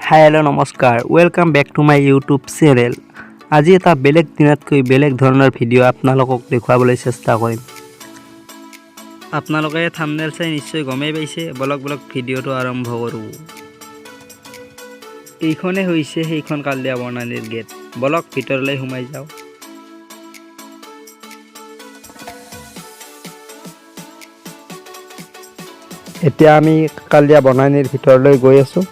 হাই, hello', নমস্কাৰ, welcome back to my YouTube channel. আজি এটা বেলেগ দিনতকৈ বেলেগ ধৰণৰ ভিডিঅ' আপোনালোকক দেখুৱাবলৈ চেষ্টা কৰিম। আপোনালোকে থামনেল চাই নিশ্চয় গমেই পাইছে। বলক বলক, ভিডিঅ'টো আৰম্ভ কৰোঁ। এইখনে হৈছে সেইখন কালিয়া বনানীৰ গেট। বলক, ভিতৰলৈ সোমাই যাওঁ। এতিয়া আমি কালিয়া বনানীৰ ভিতৰলৈ গৈ আছোঁ।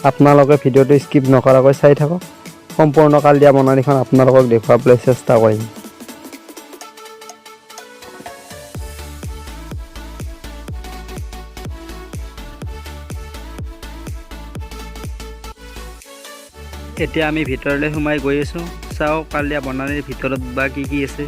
আপোনালোকে ভিডিঅ'টো স্কিপ নকৰাকৈ চাই থাকক। সম্পূৰ্ণ কালিয়া বনানীখন আপোনালোকক দেখুৱাবলৈ চেষ্টা কৰিম। এতিয়া আমি ভিতৰলৈ সোমাই গৈ আছোঁ। চাওঁ কালিয়া বনানীৰ ভিতৰত বা কি কি আছে।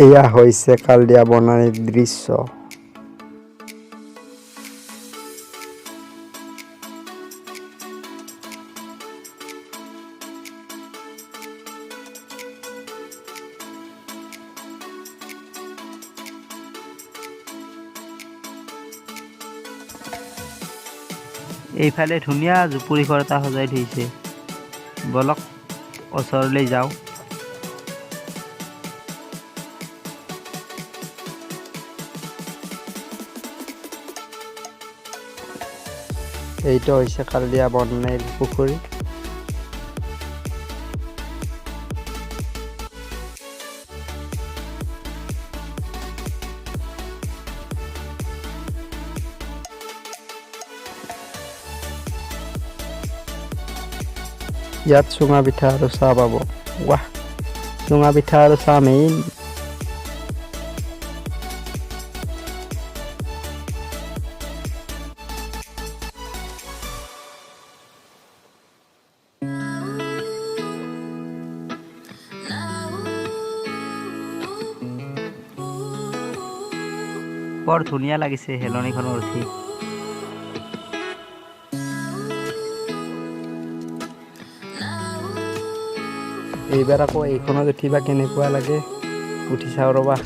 এয়া হৈছে কালিয়া বনানীৰ দৃশ্য। এইফালে ধুনীয়া জুপুৰি ঘৰ এটা সজাই থৈছে। বলক, ওচৰলৈ যাওঁ। এইটো হৈছে কালিয়া বনানীৰ পুখুৰী। ইয়াত চুঙা পিঠা আৰু চাহ পাব। ৱাহ, চুঙা পিঠা আৰু চাহ মেইন। বৰ ধুনীয়া লাগিছে হেলনিখনত উঠি। এইবাৰ আকৌ এইখনত উঠিবা কেনেকুৱা লাগে, উঠি চাওঁ ৰ'বা।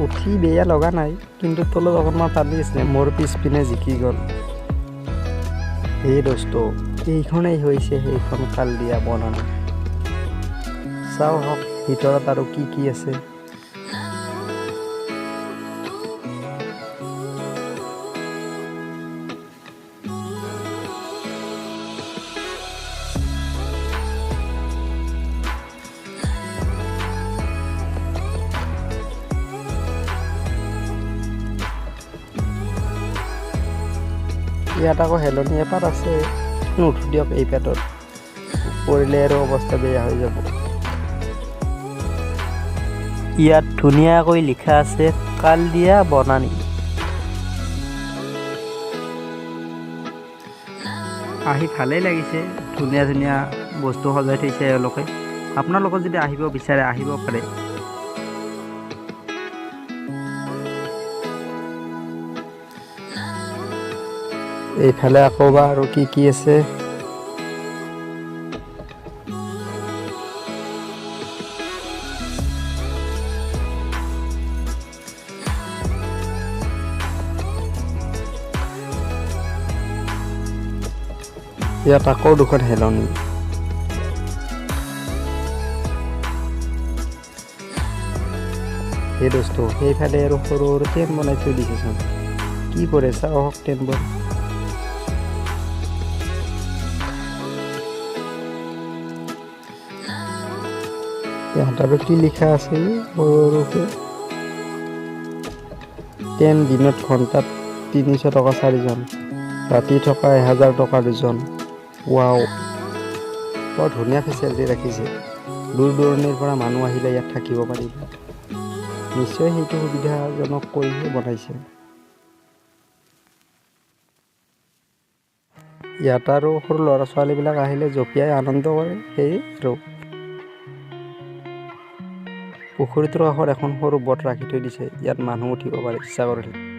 উঠি বেয়া লগা নাই, কিন্তু তলত অকণমান পানী আছে, মোৰ পিছপিনে জিকি গ'ল। এই দোস্ত, এইখনেই হৈছে সেইখন কালিয়া বনানী। চাওঁ হওক ভিতৰত আৰু কি কি আছে। ইয়াত আকৌ হেলনি এপাত আছে, নুঠো দিয়ক এই পেটত, পৰিলে আৰু অৱস্থা বেয়া হৈ যাব। ইয়াত ধুনীয়াকৈ লিখা আছে কালিয়া বনানী। আহি ভালেই লাগিছে। ধুনীয়া ধুনীয়া বস্তু সজাই থৈছে এওঁলোকে। আপোনালোকে যদি আহিব বিচাৰে, আহিব পাৰে। এইফালে আকৌ বা আৰু কি কি আছে। ইয়াত আকৌ দুখন হেলনি। এই দোস্ত, সেইফালে আৰু সৰু সৰু টেণ্ট বনাই থৈ দিছেচোন। কি কৰে চাওঁ আহক টেণ্টবোৰ। ইয়াত আৰু কি লিখা আছে সৰু সৰুকে? টেণ্ট দিনত ঘণ্টাত 300 টকা চাৰিজন, ৰাতি থকা 1000 টকা দুজন। ৱাও, বৰ ধুনীয়া ফেচিলিটি ৰাখিছে। দূৰ দূৰণিৰ পৰা মানুহ আহিলে ইয়াত থাকিব পাৰিব। নিশ্চয় সেইটো সুবিধাজনক কৰিহে বনাইছে। ইয়াত আৰু সৰু ল'ৰা ছোৱালীবিলাক আহিলে জঁপিয়াই আনন্দ কৰে, সেয়ে আৰু। পুখুৰীটোৰ কাষত এখন সৰু বট ৰাখি থৈ দিছে, ইয়াত মানুহ উঠিব পাৰে ইচ্ছা কৰিলে।